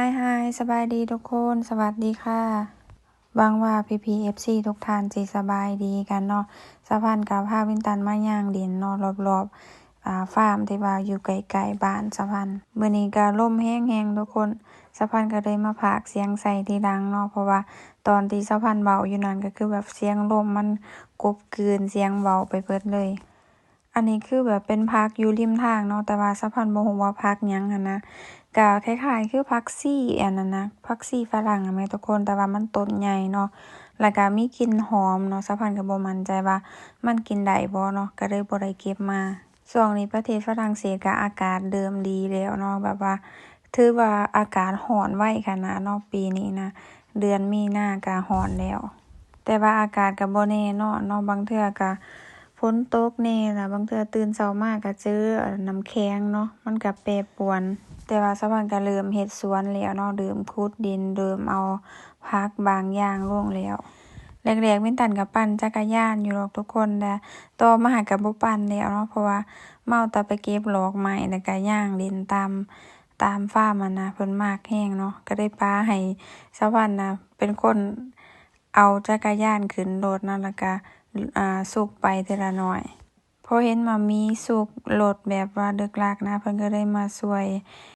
Hi hi ສະບາຍດີທຸກຄົນ ສະຫວັດດີຄ່ະ ຫວັງວ່າພີ່ໆ ເອັຟຊີ ທຸກທ່ານຊິສະບາຍດີກັນເນາະ. ສາວພັນກໍພາວິນຕັນມາຍ່າງຫຼິ້ນເນາະ ລອບໆ ອ່າ ຟາມທີ່ວ່າຢູ່ໃກ້ໆບ້ານສາວພັນ. ມື້ນີ້ກໍລົມແຮງໆ ທຸກຄົນ ສາວພັນກໍເລີຍມາພາກສຽງໃສ່ທີຫຼັງເນາະ ເພາະວ່າຕອນທີ່ສາວພັນເວົ້າຢູ່ນັ້ນກໍຄືແບບສຽງລົມມັນກົບກືນສຽງເວົ້າໄປເບິດເລີຍ. ອັນນີ້ຄືແບບເປັນຜັກຢູ່ລິມທາງເນາະ ແຕ່ວ່າສາວພັນບໍ່ຮູ້ວ່າຜັກຫຍັງຫັ້ນນະ ກະຄ້າຍໆຄືຜັກຊີອັນນັ້ນນະ ຜັກຊີຝຣັ່ງຫັ້ນແໝ່ທຸກຄົນ ແຕ່ວ່າມັນຕົ້ນໃຫຍ່ເນາະ ແລ້ວກະມີກິ່ນຫອມເນາະ ສາວພັນກໍບໍ່ໝັ້ນໃຈວ່າມັນກິນໄດ້ບໍ່ເນາະ ກໍເລີຍບໍ່ໄດ້ເກັບມາ. ຊ່ວງນີ້ປະເທດຝຣັ່ງເສດກໍອາກາດເລີ່ມດີແລ້ວເນາະ ແບບວ່າຖືວ່າອາກາດຮ້ອນໄວຂະໜາດເນາະ ປີນີ້ນະ ເດືອນມີນາກໍຮ້ອນແລ້ວ. ແຕ່ວ່າອາກາດກໍບໍ່ແນ່ນອນເນາະ ບາງເທື່ອກໍຝົນຕົກແນ່ ລະບາງເທື່ອຕື່ນເຊົ້າມາກໍເຈີ ເອີ ນ້ຳແຂງເນາະ ມັນກໍແປປວນ. ແຕ່ວ່າສາວພັນກໍເລີ່ມເຮັດສວນແລ້ວເນາະ ເລີ່ມຂຸດດິນ ເລີ່ມເອົາຜັກບາງຢ່າງລົງແລ້ວ. ແລກໆ ວິນຕັນກໍປັ່ນຈັກກະຍານຢູ່ດອກທຸກຄົນ ແຕ່ຕໍ່ມາກໍບໍ່ປັ່ນແລ້ວເນາະ ເພາະວ່າເມົາແຕ່ໄປເກັບດອກໄມ້ ແລ້ວກໍຍ່າງຫຼິ້ນຕາມ ຕາມຟາມຫັ້ນນະ ເພິ່ນມັກແຮງເນາະ ກໍໄດ້ປະໃຫ້ສາວພັນນະເປັນຄົນ ເອົາຈັກກະຍານຂຶ້ນລົດເນາະ ແລ້ວກະ ອ່າ ຊຸກໄປເທື່ອລະໜ້ອຍ. ພໍເຫັນໝ່າມີຊຸກລົດແບບວ່າເລິກລັກນະ ເພິ່ນກໍເລີຍມາຊ່ວຍ